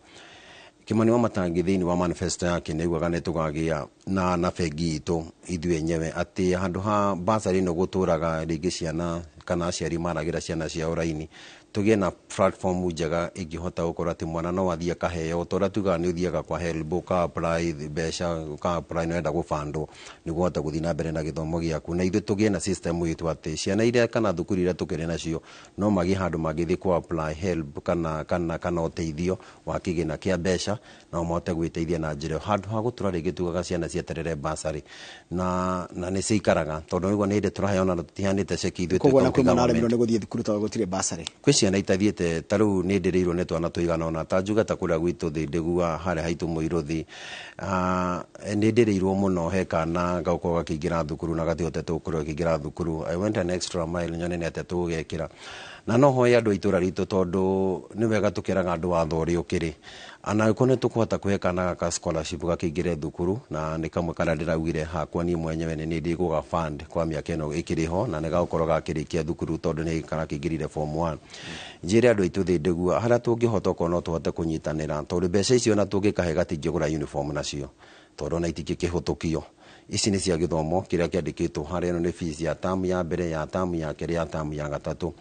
Kimani wa Matangi thĩinĩ wa manifesto yake nĩ augaga nĩ tũkagĩa na bengi itũ ithuĩ enyewe, atĩ handũ ha basarĩ ĩno gũtũraga rĩngĩ ciana kana aciari maragĩra ciana ciao raini, tũgĩe na platform njega ĩngĩhota gũkorwo atĩ mwana no athiĩ akaheo, ta ũrĩa tugaga nĩ ũthiaga kwa HELB ũka apply mbeca, ũka apply nĩ ũrenda gũbandwo nĩguo ũhote gũthiĩ na mbere na gĩthomo gĩaku, na ithuĩ tũgĩe na system itũ atĩ ciana iria kana thukuru iria tũkĩrĩ nacio no magĩe handũ mangĩthiĩ kũ apply HELB kana ũteithio wa kĩgĩna kĩa mbeca, no mahote gwĩteithia na njĩra ĩyo, handũ ha gũtũra rĩngĩ tugaga ciana cieterere basarĩ na nĩ cikaraga, tondũ nĩguo nĩ hĩndĩ tũraheana na tũtiheanĩte ceki ithuĩ twĩ Koguo na county kwĩ mwana government. aremirwo nĩ gũthiĩ thukuru tondũ gũtirĩ basarĩ? Kwĩ ciana itathiĩte, ta rĩu nĩ ndĩrĩirwo nĩ twana tũigana ũna, ta njuge ta kũrĩa gwitũ thĩ ndĩgua harĩa haitũ Mũirũthi, nĩ ndĩrĩirwo mũno, he kana gakorwo gakĩingĩra thukuru na gatihotete gũkorwo gakĩingĩra thukuru. I went an extra mile nyone nĩ atĩa tũgũgekĩra, na no hoe andũ a itũra ritũ, tondũ nĩ wega tũkĩraga andũ watho ũrĩa ũkĩrĩ, ana angĩkorwo nĩ tũkũhota kũhe kana gaka scholarship gakĩingĩre thukuru, na nĩ kamwe karĩa ndĩraugire hakwa niĩ mwenyewe nĩ niĩ ndĩgũga fund kwa mĩaka ĩno ĩkĩrĩ ho, na nĩ gagũkorwo gakĩrĩkia thukuru tondũ nĩ karakĩingĩrire form 1. Njĩre andũ aitũ thĩ ndĩgua harĩa tũngĩhota okorwo no tũhote kũnyitanĩra, tondũ mbeca icio na tũngĩkahe gatingĩgũra uniform nacio, tondũ ona itingĩkĩhũtũkio. Ici nĩ cia gĩthomo kĩrĩa kĩandĩkĩtwo harĩa, ĩno nĩ fees ya tamu ya mbere, ya tamu ya kerĩ, ya tamu ya gatatũ.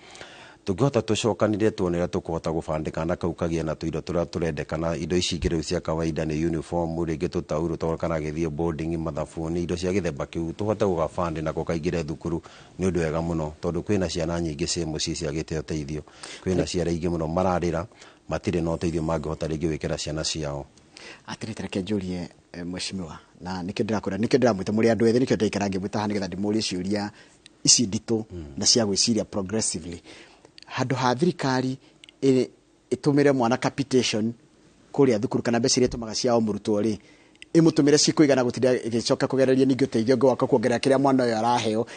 Tũngĩhota tũcokanĩre tuone ũrĩa tũkũhota gũbandĩka kana kau kagĩe na tũindo tũrĩa tũrendekana, indo ici ingĩ rĩu cia kawaida nĩ uniform, rĩngĩ tũtaurũ tondũ karagĩthiĩ boarding, mathabuni, indo cia gĩthemba kĩu, tũhote gũgabandi nako kaingĩre thukuru nĩ ũndũ wega mũno, tondũ kwĩna ciana nyingĩ ciĩ mũciĩ ciagĩte ũteithio, kwĩna ciana ingĩ mũno mararĩra matirĩ na ũteithio mangĩhota rĩngĩ gwĩkĩra ciana ciao. Atĩrĩ, reke njũrie, mheshimiwa, na nĩkĩo ndĩrakwĩra, nĩkĩo ndĩramwĩta mũrĩ andũ ethĩ, nĩkĩo ndaikara ngĩmwĩta haha nĩgetha ndĩmũrie ciũria ici nditũ na cia gwĩciria progressively. Handũ ha thirikari ĩtũmĩre mwana capitation kũrĩa thukuru kana mbeca iria ĩtũmaga cia o mũrutwo rĩ, ĩmũtũmĩre cikũigana gũtinda ĩgĩcoka kũgereria ningĩ ũteithio ũngĩ waka kuongerera kĩrĩa mwana ũyũ araheo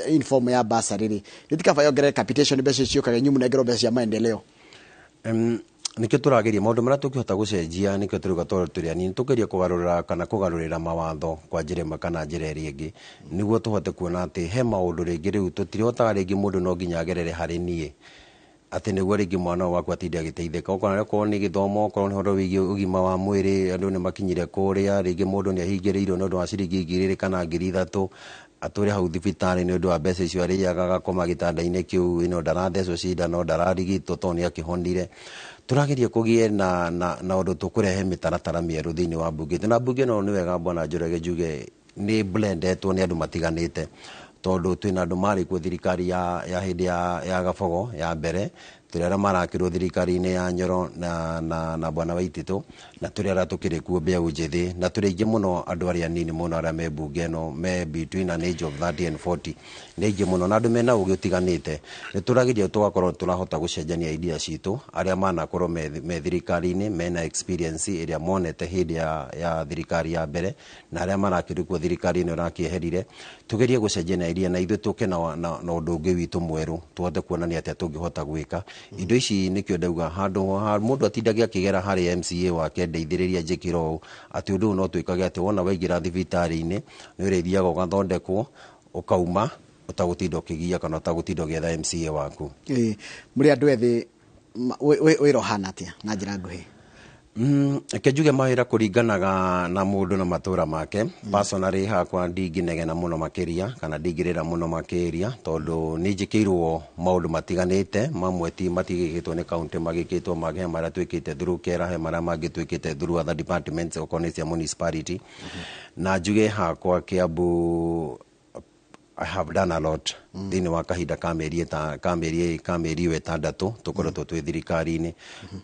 in form ya bursary rĩ, gĩtikaba yongerere capitation, mbeca icio ciũkage inyuĩ mũnengerwo mbeca cia maendeleo? Nĩkĩo tũrageria maũndũ marĩa tũngĩhota gũcenjia, nĩkĩo tũrauga tondũ tũrĩ anini tũgerie kũgarũrĩra kana kũgarũrĩra mawatho kwa njĩra ĩmwe kana njĩra ĩrĩa ĩngĩ, nĩguo tũhote kuona atĩ he maũndũ rĩngĩ rĩu tũtirihotaga rĩngĩ mũndũ no nginya agerere harĩ niĩ atĩ nĩguo rĩngĩ mwana ũyũ waku atinde agĩteithĩka, okorwo nĩ gĩthomo, okorwo nĩ ũhoro wĩgiĩ ũgima wa mwĩrĩ. Andũ nĩ makinyire kũrĩa rĩngĩ mũndũ nĩ ahingĩrĩirio nĩ ũndũ wa ciringi 2000 kana 3000, atũre hau thibitarĩ nĩ ũndũ wa mbeca icio arĩaga, agakoma gĩtanda-inĩ kĩu, ĩno ndarathecwo cindano, ndararigitwo tondũ nĩ akĩhonire. Tũrageria kũgĩe na ũndũ tũkũrehe mĩtaratara mĩerũ thĩinĩ wa mbunge, na mbunge ĩno nĩ wega, bwana Njoroge, njuge nĩ blendetwo nĩ andũ matiganĩte, tondũ twĩna andũ marĩ kuo thirikari ya hĩndĩ ya Gabogo ya mbere, tũrĩ arĩa marakĩrwo thirikari-inĩ ya Nyoro na bwana Waititũ, na tũrĩ arĩa tũkĩrĩ kuo mbeũ njĩthĩ, na tũrĩ aingĩ mũno andũ arĩa anini mũno arĩa me mbunge ĩno me between an age of 30 and 40, nĩ aingĩ mũno na andũ mena ũgĩ ũtiganĩte. Nĩ tũrageria tũgakorwo tũrahota gũcenjania idea citũ, arĩa manakorwo me thirikari-inĩ mena experience ĩrĩa monete hĩndĩ ya thirikari ya mbere, na arĩa marakĩrĩ kuo thirikari ĩno ĩrakĩeherire, tugerie gũcenjania idea na ithuĩ tũke na ũndũ ũngĩ witũ mwerũ, tũhote kuonania atĩa tũngĩhota gwĩka indo ici. Nĩkĩo ndauga handũ ha mũndũ atindage akĩgera harĩ MCA wake, ndeithĩrĩria njĩkĩra ũũ, atĩ ũndũ ũyũ no twĩkage atĩ wona waingĩra thibitarĩ-inĩ nĩ ũrĩthiaga ũgathondekwo ũkauma ũtagũtinda ũkĩgia kana ũtagũtinda ũgĩetha MCA waku. Ĩĩ, mũrĩ andũ ethĩ, wĩra ũhana atĩa na njĩra nguhĩ? Reke njuge mawĩra kũringanaga na mũndũ na matũra make. Personally hakwa ndingĩnegena mũno makĩria kana ndingĩrĩra mũno makĩria, tondũ nĩ njĩkĩirwo maũndũ matiganĩte, mamwe ti matigĩkĩtwo nĩ county, magĩkĩtwo mangĩ, he marĩa twĩkĩte through KERA, he marĩa mangĩ twĩkĩte through other departments okorwo nĩ cia municipality. Na njuge hakwa Kiambu I have done a lot thĩinĩ wa kahinda ka mĩeri ka mĩeri ĩyo 6 tũkoretwo twĩ thirikari-inĩ,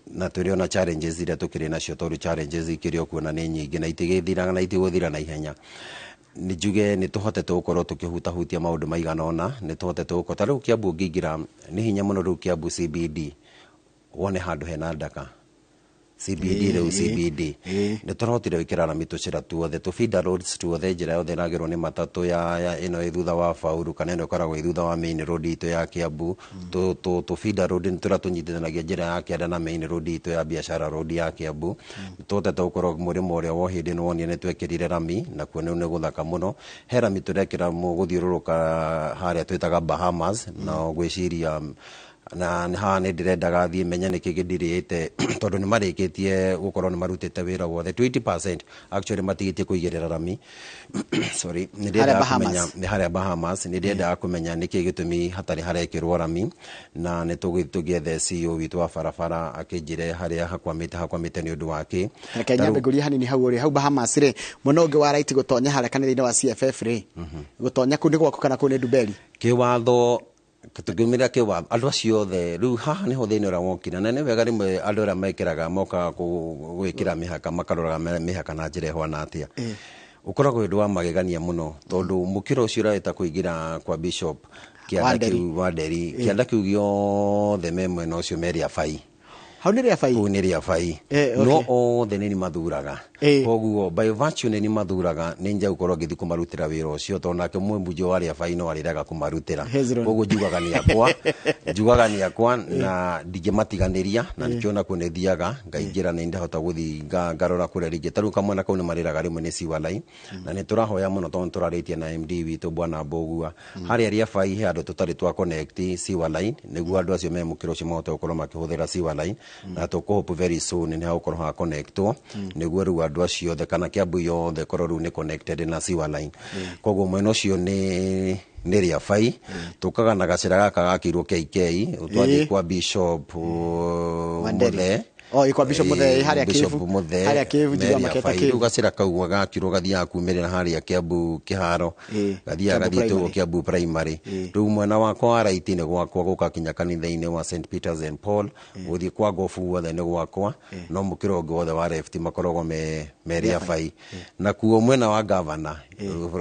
na tũrĩ ona challenges iria tũkĩrĩ nacio, tondũ challenges ikĩrĩ o kuo na nĩ nyingĩ na itigĩthiraga na itigũthira na ihenya. Nĩ njuge nĩ tũhotete gũkorwo tũkĩhutahutia maũndũ maigana ũna, nĩ tũhotete gũkorwo ta rĩu Kiambu ũngĩingĩra nĩ hinya mũno, rĩu Kiambu CBD wone handũ hena ndaka. CBD rĩu CBD nĩ tũrahotire gwĩkĩra rami tũcĩra tuothe, tũ feeder roads tuothe, njĩra yothe ĩragĩrwo nĩ matatũ ya ĩno ĩ thutha wa Faulu kana ĩno ĩkoragwo ĩ thutha wa main road itũ ya Kiambu. Tũ feeder road nĩ tũrĩa tũnyitithanagia njĩra ya kĩanda na main road itũ ya biashara road ya Kiambu. Tũhotete gũkorwo mũrĩmo ũrĩa wa hĩndĩ nĩ wonire nĩ twekĩrire rami, nakuo nĩ gũthaka mũno. He rami tũrekĩra gũthiũrũrũka harĩa twĩtaga Bahamas, na gwĩciria na haha nĩ ndĩrendaga thiĩ menye nĩkĩ gĩndirĩte, tondũ nĩ marĩkĩtie gũkorwo nĩ marutĩte wĩra wothe 20%, actually matigĩtie kũigĩrĩra rami, sorry, nĩ ndĩrendaga kũmenya nĩ harĩa Bahamas, nĩ ndĩrendaga kũmenya nĩkĩ gĩtũmi hatarĩ harekĩrwo rami, na nĩ tũgũthiĩ tũgĩethe CEO witũ wa barabara akĩnjĩre harĩa hakwamĩte nĩ ũndũ wa kĩ. Reke nyambe ngũrie hanini hau ũrĩ hau Bahamas rĩ, mwena ũngĩ wa right gũtonya harĩa kanitha-inĩ wa CFF rĩ, gũtonya kũu nĩ gwaku kana kũu nĩ Nduberi? Kĩwatho tũngĩumĩra kĩwatho andũ acio othe rĩu haha nĩho thĩna ũrĩa wokire, na nĩ wega rĩmwe andũ arĩa mekĩraga mokaga gwĩkĩra mĩhaka makaroraga mĩhaka na njĩra ĩhwana atĩa. Ũkoragwo ũndũ wa magegania mũno, tondũ mũkĩra ũcio ũrahĩta kũingĩra kwa Bishop kĩanda kĩu Wanderi, kĩanda kĩu gĩothe me mwena ũcio me Rĩabai. Hau nĩ Rĩabai? Kũu nĩ Rĩabai. No othe nĩ mathuraga. Koguo by virtue nĩ mathuraga, nĩ nja gũkorwo ngĩthiĩ kũmarutĩra wĩra ũcio, tondũ nake mũmbunge wa Rĩabai no arĩrega kũmarutĩra. Koguo njugaga nĩ akwa, njugaga nĩ akwa na ndingĩmatiganĩria, na nĩkĩo nakuo nĩ thiaga ngaingĩra, nĩ ndahota gũthiĩ ngarora kũrĩa rĩngĩ. Ta rĩu kamwena kau nĩ marĩraga rĩmwe nĩ sewer line, na nĩ tũrahoya mũno tondũ nĩ tũrarĩtie na MD witũ Bwana Mbũgua harĩa Rĩabai he handũ tũtarĩ twa connect sewer line, nĩguo andũ acio me mũkĩra ũcio mahote gũkorwo makĩhũthĩra sewer line, na tũkũhope very soon nĩ hagũkorwo ha connectwo, nĩguo rĩu andũ acio othe kana Kiambu yothe korwo rĩu nĩ connected na sewer line. Koguo mwena ũcio nĩ Rĩabai. Tũkaga na gacĩra gaka gakĩirwo KK twathiĩ kwa Bishop Muthee. Oh, ikwa Bishop Muthee harĩa Bishop Muthee harĩa Kivu njigua maketa Kivu. Rĩu gacĩra kau gakirwo gathiaga kumĩrĩra harĩa Kiambu kĩharo, gathiaga gathiĩte ũguo Kiambu primary. Rĩu mwena wakwa wa right nĩ gwakwa gũka kinya kanitha-inĩ wa St Peters and Paul, gũthiĩ kwa Gofu guothe nĩ gwakwa, no mũkĩra ũngĩ wothe wa left makoragwo me Rĩabai. Nakuo mwena wa governor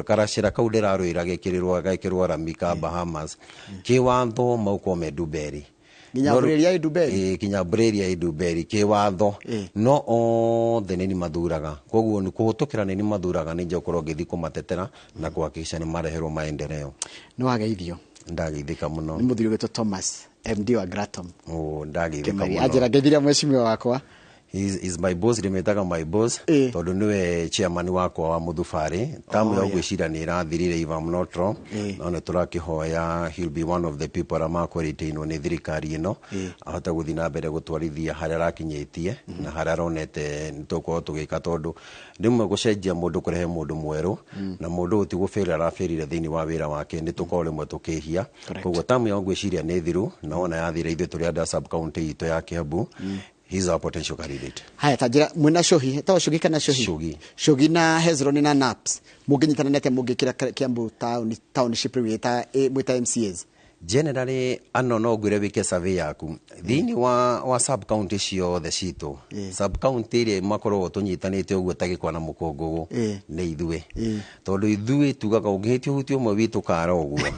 karacĩra kau ndĩrarũĩra gekĩrwo rami ka Bahamas, kĩwatho maukorwo me Nduberi. Nginya Mbũrĩria Nduberi? Kinya Mbũrĩria Nduberi kĩwatho, no othe nĩ mathuraga. Koguo nĩ kũhĩtũkĩra nĩ mathuraga, nĩ nja gũkorwo ngĩthiĩ kũmatetera na kũhakikisha nĩ mareherwo maendeleo. Nĩ wageithio? Ndageithĩka mũno. Nĩ mũthuri ũgwĩtwo Thomas, MD wa Gratom. Oh, ndageithĩka mũno. Anjĩra ngeithirie mheshimiwa wakwa. Is my boss, ndĩmwĩtaga my boss, tondũ nĩwe chairman wakwa wa Mũthubarĩ. Tamu ya gwĩciria nĩ ĩrathirire, if I'm not wrong, no nĩ tũrakĩhoya he'll be one of the people arĩa makũrĩtĩinwo nĩ thirikari ĩno, ahote gũthiĩ na mbere gũtwarithia harĩa arakinyĩtie na harĩa aronete nĩ tũgũkorwo tũgĩka, tondũ rĩmwe gũcenjia mũndũ kũrehe mũndũ mwerũ, na mũndũ ũyũ ti gũbĩra arabĩrire thĩinĩ wa wĩra wake, nĩ tũkorwo rĩmwe tũkĩhia. Koguo tamu ya gwĩciria nĩ thiru, na wona yathira ithuĩ tũrĩ andũ a sub county itũ ya Kiambu, he's our potential candidate. Haya, ta njĩra mwĩna Shohi, ta Shogi kana Shohi? Shogi. Shogi na Hezron na Naps. Mũngĩnyitana nĩ atĩa mũngĩkĩra Kiambu township rĩu mwĩta MCAs? Generally ano no ngwĩre wĩke survey yaku thĩinĩ wa sub county ciothe citũ, sub county ĩrĩa makoragwo tũnyitanĩte ũguo ta gĩkwa na mũkũngũgũ nĩ ithuĩ, tondũ ithuĩ tugaga ũngĩhĩtia ũhuti ũmwe witũ kara ũguo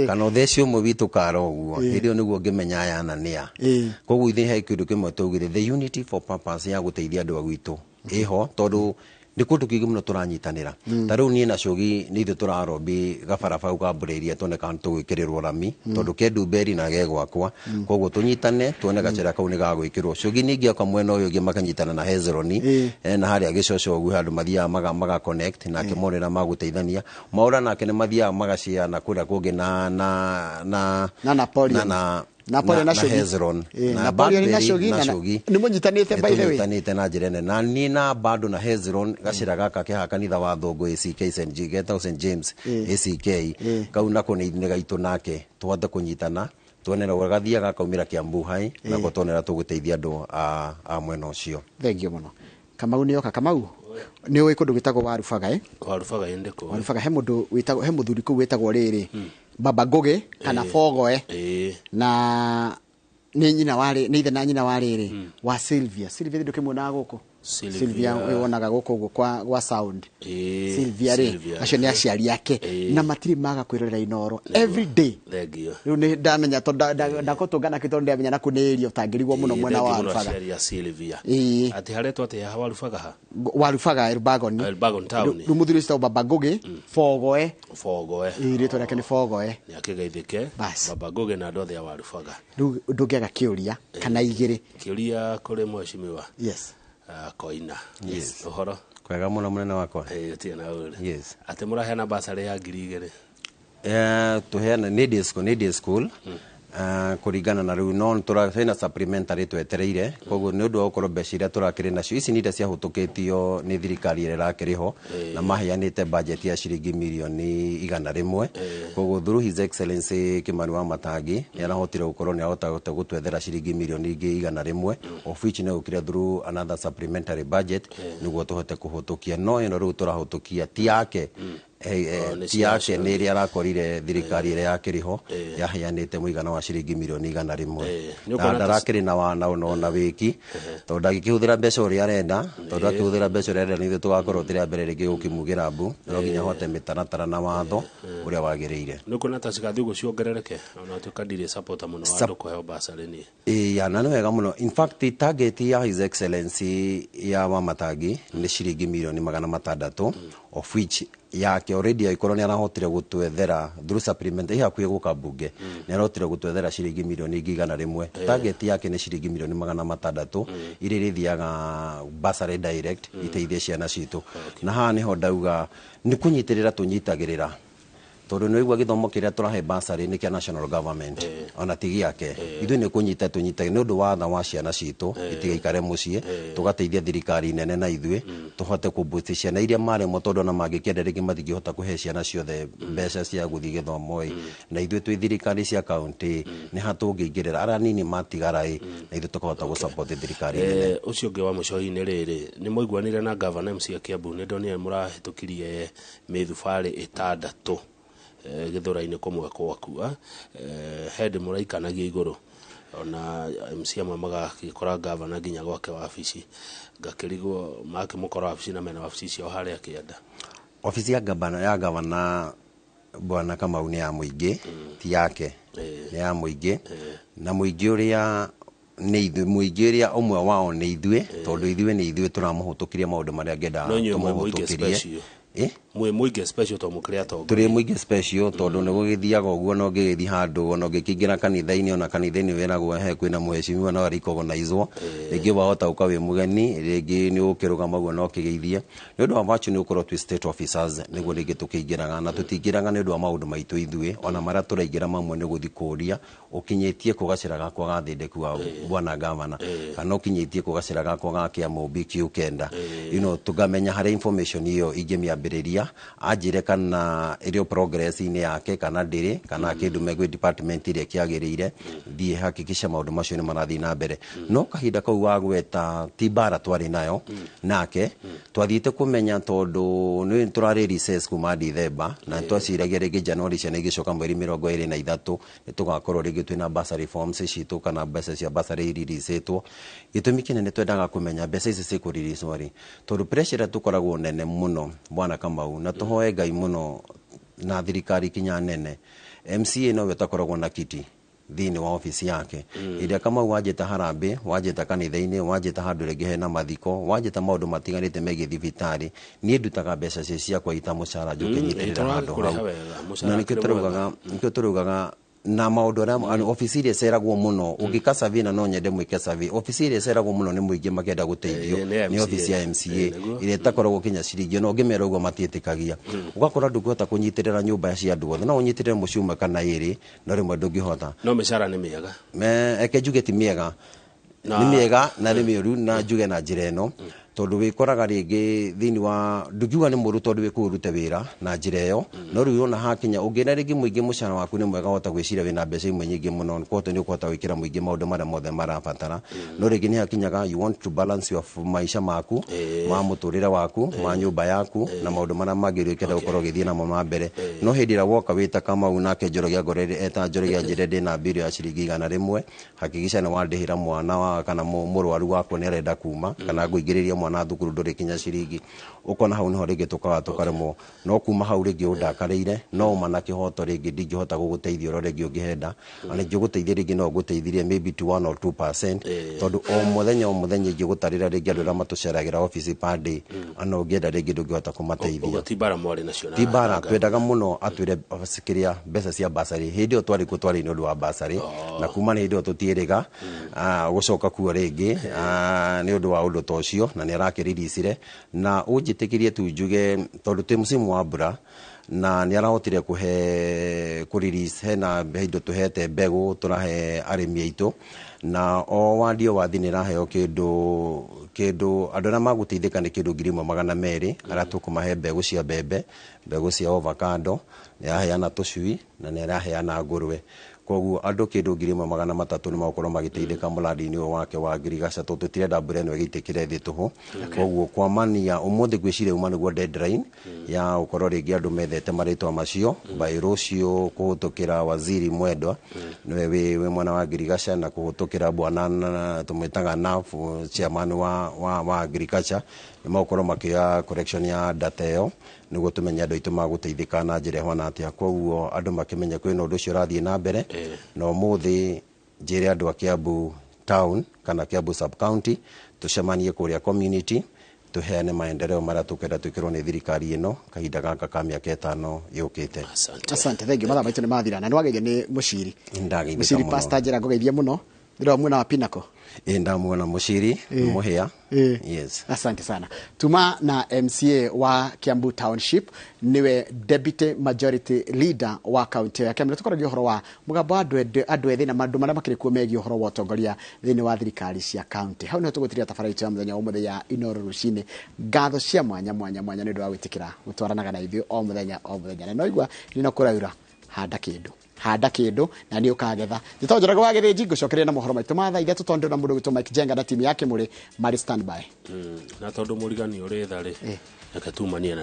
kana ũthece ũmwe witũ kara ũguo, hĩndĩ ĩyo nĩguo ũngĩmenya aya na nĩa. Koguo ithuĩ he kĩndũ kĩmwe twaugire, the unity for purpose ya gũteithia andũ a gwitũ ĩho, tondũ nĩ kũndũ kũingĩ mũno tũranyitanĩra. Ta rĩu niĩ na Shogi nĩ ithuĩ tũrarombi gabarabara kau ka Mbũrĩria tuone kana tũgwĩkĩrĩrwo rami, tondũ ke Nduberi na ge gwakwa. Koguo tũnyitane tuone gacĩra kau nĩ gagwĩkĩrwo. Shogi ningĩ oka mwena ũyũ ũngĩ makanyitana na Hezroni, na harĩa Gĩcoco ũguo handũ mathiaga maga connect nake monera magũteithania Maũra nake nĩ mathiaga magaciana kũrĩa kũngĩ na na na Na Napoleon. na Napoleon na na Shogi. Hezron na Napoleon na Badbury Shogi na Shogi. Nĩ mũnyitanĩte by the way. Nĩtũnyitanĩte na njĩra nene, na niĩ na bado na Hezron gacĩra gaka ke kanitha wa Thũngũ ACK St. G getagwo St James ACK, kau nako nĩ gaitũ nake tũhote kũnyitana tuone na gathiaga gakaumĩra Kiambu High, nako tuonera tũgũteithia andũ a mwena ũcio. Thank you mũno. Kamau nĩ oka. Kamau nĩ ũĩ kũndũ gwĩtagwo Warubaga, eh? Warubaga ĩndĩ kũ? Warubaga he mũndũ wĩtagwo, he mũthuri kũu wĩtagwo rĩrĩ Baba Ngũgĩ kana Bogoe, na nĩ nyina warĩ, nĩ ithe na nyina wa rĩrĩ wa Sylvia. Sylvia ndũkĩmuonaga gũkũ? Sylvia wonaga gũkũ ũguo kwa sound. Sylvia rĩ, acio nĩ aciari ake na matirĩ maga kwĩrorera Inoro every day. Thengio. Rĩu nĩ ndamenya tondũ ndakũtũngana kĩ, tondũ ndamenya naku nĩ area ũtangĩrigwo mũno mwena wa Warubaga. Aciari a Sylvia. Atĩ haretwo atĩ haha Warubaga ha? Warubaga Elbagon. Elbagon town. Rĩu mũthuri ũcio Baba Ngugi Bogoe. Bogoe. Rĩtwa rĩake nĩ Bogoe. Nĩ akĩgeithĩke. Baba Ngugi na andũ othe a Warubaga. Rĩu ndũngĩaga kĩũria kana igĩrĩ. Kĩũria kũrĩ mheshimiwa. Yes. Koina. Yes. Ũhoro? Kwega mũno mũnene wakwa. Tia na ũrĩ. Yes. Atĩ mũraheana basarĩ ya 2,000. Tũheana nĩ day school, nĩ day school. Kũringana na rĩu no hena supplementary twetereire, koguo nĩ ũndũ wa gũkorwo mbeca iria tũrakĩrĩ nacio ici nĩ iria ciahũtũkĩtio nĩ thirikari ĩrĩa ĩrakĩrĩ ho, na maheanĩte budget ya ciringi mirioni 100, koguo through His Excellency Kimani wa Matangi nĩ arahotire gũkorwo nĩ arahota gũtwethera ciringi mirioni ingĩ 100, of which nĩ gũkire through another supplementary budget nĩguo tũhote kũhũtũkia. No ĩno rĩu tũrahũtũkia ti yake, ti yake, nĩ ĩrĩa arakorire thirikari ĩrĩa yakĩrĩ ho yaheanĩte mũigana wa ciringi mirioni 100, na ndarakĩrĩ na wĩki, tondũ ndangĩkĩhũthĩra mbeca ũrĩa arenda, tondũ akĩhũthĩra mbeca ũrĩa arenda nĩ ithuĩ tũgakorwo tũrĩ a mbere rĩngĩ gũkĩmugĩra mbu. No nginya ahote mĩtaratara na watho ũrĩa wagĩrĩire. Nĩ ũkuona ta cigathiĩ ũguo ciongerereke, ona tuĩka ndirĩ supporter mũno wa andũ kũheo basarĩ niĩ? Ya, na nĩ wega mũno. In fact, target ya His Excellency ya Wamatangi nĩ ciringi mirioni 600, of which yake already aikorwo nĩ arahotire gũtwethera through supplement ĩ hakuhĩ gũka mbunge, nĩ arahotire gũtwethera ciringi mirioni ingĩ 100. Target yake nĩ ciringi mirioni 600 iria irĩthiaga bursary direct iteithie ciana citũ. Na haha nĩho ndauga nĩ kũnyitĩrĩra tũnyitagĩrĩra, tondũ nĩ waigua gĩthomo kĩrĩa tũrahe bursary nĩ kĩa national government, ona ti gĩake. Ithuĩ nĩ kũnyita tũnyita nĩ ũndũ wa tha wa ciana citũ itigaikare mũciĩ, tũgateithia thirikari nene na ithuĩ tũhote kũboost ciana iria maremwo, tondũ ona mangĩkĩenda rĩngĩ matingĩhota kũhe ciana ciothe mbeca cia gũthiĩ gĩthomo ĩ. Na ithuĩ twĩ thirikari cia county nĩ ha tũngĩingĩrĩra arĩa nini matigara ĩ, na ithuĩ tũkahota gũsupport thirikari nene. Ũcio ũngĩ wa mũco-inĩ rĩrĩ, nĩ mwaiguanire na gavana MC Kiambu? Nĩ ndonire mũrahĩtũkirie mĩthubarĩ 6 gĩthũra-inĩ kũmwe gwaku, hĩndĩ mũraikanagia igũrũ, ona MC amwe magagĩkora gavana nginya gwake wabici, ngakĩrigwo makĩmũkora wabici na mena wabici ciao harĩa kĩanda. Obici ya gavana, ya gavana Bwana Kamau nĩ ya mũingĩ, ti yake, nĩ ya mũingĩ, na mũingĩ ũrĩa nĩ ithuĩ, mũingĩ ũrĩa ũmwe wao nĩ ithuĩ, tondũ ithuĩ nĩ ithuĩ tũramũhũtũkirie maũndũ marĩa angĩenda tũmũhũtũkĩrie. Mwĩ mũingĩ special tondũ mũkĩrĩ atongoria. Tũrĩ mũingĩ special tondũ nĩ gũgĩthiaga ũguo, no ũngĩgĩthiĩ handũ, ona ũngĩkĩingĩra kanitha-inĩ, ona kanitha-inĩ wĩragwo he kwĩna mheshimiwa no arĩkogonizwo, rĩngĩ wahota gũka wĩ mũgeni, rĩngĩ nĩ ũkĩrũgama ũguo no ũkĩgeithie. Nĩ ũndũ wa virtue nĩ gũkorwo twĩ state officers nĩguo rĩngĩ tũkĩingĩraga, na tũtingĩraga nĩ ũndũ wa maũndũ maitũ ithuĩ, ona marĩa tũraingĩra mamwe nĩ gũthiĩ kũũria ũkinyĩtie kũ gacĩra gakwa ga thĩndĩku wa bwana gavana, kana ũkinyĩtie kũ gacĩra gakwa ga Kĩamũmbi Q9, tũngamenya harĩa information ĩyo ingĩmĩambĩrĩria, anjĩre kana ĩrĩ o progress-inĩ yake kana ndĩrĩ, kana akĩndume gwĩ department ĩrĩa ĩkĩagĩrĩire, thiĩ hakikisha maũndũ macio nĩ marathiĩ na mbere. No kahinda kau wagweta ti mbara twarĩ nayo nake, twathiĩte kũmenya tondũ nĩ tũrarĩ recess kuma December, na twaciragia rĩngĩ January ciana igĩcoka mweri 23 nĩ tũgakorwo rĩngĩ twĩna bursary forms citũ kana mbeca cia bursary iriricĩtwo. Gĩtũmi kĩnene twendaga kũmenya mbeca ici cikũriricwo rĩ, tondũ pressure ĩrĩa tũkoragwo nene mũno Bwana Kamau, na tũhoe Ngai mũno na thirikari kinya nene, MCA nowe ũtakoragwo na kiti thĩinĩ wa ofici yake. Ĩrĩa Kamau wanjĩta harambĩ, wanjĩta kanitha-inĩ, wanjĩta handũ rĩngĩ hena mathiko, wanjĩta maũndũ matiganĩte megiĩ thibitarĩ, niĩ ndutaga mbeca cia ciakwa ita mũcara njũke nyitĩrĩra handũ hau. Na nĩkĩo tũraugaga na maũndũ arĩa ofici iria iceragwo mũno, ũngĩka survey, na no nyende mwĩke survey, ofici iria iceragwo mũno nĩ mũingĩ makĩenda gũteithio nĩ ofici ya MCA ĩrĩa ĩtakoragwo kinya ciringi, ona ũngĩmera ũguo matiĩtĩkagia. Ũgakora ndũngĩhota kũnyitĩrĩra nyũmba cia andũ othe, no ũnyitĩrĩre mũciĩ ũmwe kana ĩrĩ, no rĩmwe ndũngĩhota. No mĩcara nĩ mĩega? Eke njuge ti mĩega, nĩ mĩega na nĩ mĩũru, na njuge na njĩra ĩno, tondũ wĩkoraga rĩngĩ thĩinĩ wa ndũngiuga nĩ mũũru tondũ wĩ kũu ũrute wĩra na njĩra ĩyo, no rĩu ona hakinya ũngĩra rĩngĩ mũingĩ mũcara waku nĩ mwega, wahota gwĩciria wĩna mbeca imwe nyingĩ mũno, kwoguo nĩ ũkũhota gwĩkĩra mũingĩ maũndũ marĩa mothe marabatara, no rĩngĩ nĩ hakinyaga you want to balance your maica maku ma mũtũrĩre waku ma nyũmba yaku na maũndũ marĩa mangĩ ũrĩkĩenda gũkorwo ũgĩthiĩ namo ma mbere. No hĩndĩ ĩrĩa woka wĩta Kamau nake Njoroge angorere eta Njoroge anjĩre ndĩna mbirũ ya ciringi 100, hakikisha nĩ wandĩhĩra mwana wa kana mũrwaru wakwa nĩ arenda kuma, kana ngũingĩrĩria mwana thukuru ndũrĩ kinya ciringi. Ũkona hau nĩho rĩngĩ tũkaga tũkaremwo, no kuma hau rĩngĩ ũndakarĩire no uma na kĩhoto, rĩngĩ ndingĩhota gũgũteithia ũrĩa rĩngĩ ũngĩhenda, na ingĩgũteithia rĩngĩ no ngũteithirie maybe to 1 or 2%, tondũ o mũthenya ingĩgũtarĩra rĩngĩ andũ arĩa matũceragĩra office per day, ana ũngĩenda rĩngĩ ndũngĩhota kũmateithia. Ũguo ti mbara mwarĩ nacio na Ti mbara, twendaga mũno atwĩre kĩrĩa mbeca cia basarĩ. Hĩndĩ ĩyo twarĩ kuo, twarĩ nĩ ũndũ wa basarĩ, na kuma nĩ hĩndĩ ĩyo tũtiĩrĩga gũcoka kuo rĩngĩ nĩ ũndũ wa ũndũ ta ũcio, na nĩ arakĩriricire na ũnjĩtĩkĩrie tu njuge, tondũ twĩ msimu wa mbura na nĩ arahotire kũhe kũ release hena indo tũhete mbegũ tũrahe arĩmi aitũ, na o wandi o wandi nĩ ĩraheo kĩndũ andũ arĩa magũteithĩka nĩ kĩndũ 1,200, arĩa tũkũmahe mbegũ cia mbembe, mbegũ cia avocado, nĩ araheana tũcui na nĩ araheana ngũrwe. Koguo andũ kĩndũ 1,300 nĩ magũkorwo magĩteithĩka mũrandi-inĩ ũyũ wake wa ngirigaca, tondũ tũtirenda mbura ĩno ĩgĩitĩkĩre thĩ tũhũ. Koguo kwamania ũmũthĩ ngwĩciria uma nĩguo deadline ya gũkorwo rĩngĩ andũ methete marĩtwa macio by rũciũ, kũhĩtũkĩra waziri Mwendwa, nĩwe wĩ mwena wa ngirigaca, na kũhĩtũkĩra bwana tũmwĩtaga NAF chairman wa agriculture, nĩ magũkorwo makĩoya correction ya data ĩyo nĩguo tũmenye andũ aitũ magũteithĩka na njĩra ĩhana atĩa. Koguo andũ makĩmenye kwĩna ũndũ ũcio ũrathiĩ na mbere, na ũmũthĩ njĩre andũ a Kiambu town kana Kiambu sub county tũcemanie kũrĩa community, tũheane maendeleo marĩa tũkwenda twĩkĩrwo nĩ thirikari ĩno kahinda gaka ka mĩaka 5 yũkĩte. Asante. Asante, thank you. Mathaa maitũ nĩ mathira na nĩ wageithio nĩ mũciri. Nĩndageithĩka Mũciri mũno. Pastor Njera, ngũgeithie mũno. Ndĩrona mwena wa Pinnacle. Ĩ, ndamuona mũciri mũhĩa. Yes. Asante sana. Tuma na MCA wa Kiambu Township, niwe Deputy Majority Leader wa kaunti ya Kiambu. Tũkoragia ũhoro wa mũgambo wa andũ ethĩ na maũndũ marĩa makĩrĩ kuo megiĩ ũhoro wa ũtongoria thĩinĩ wa thirikari cia kaunti. Hau nĩho tũgũtiria tabarĩra itũ ya mũthenya wa ũmũthĩ ya Inooro rũcinĩ. Ngatho cia mwanya mwanya mwanya nĩ ũndũ wa gwĩtĩkĩra gũtwaranaga na ithuĩ o mũthenya o mũthenya. Na no igua nĩ kũraura, handa kĩndũ, handa kĩndũ na nĩ ũkagetha. Njĩtagwo Njoroge wa Gĩthĩnji, ngũcokeria na mohoro maitũ ma thaa 3, tondũ na mũndũ gwĩtwo Mike Jenga na timu yake mũrĩ marĩ standby. Na tondũ mũrigani ũrĩ tha rĩ, reke tumanie na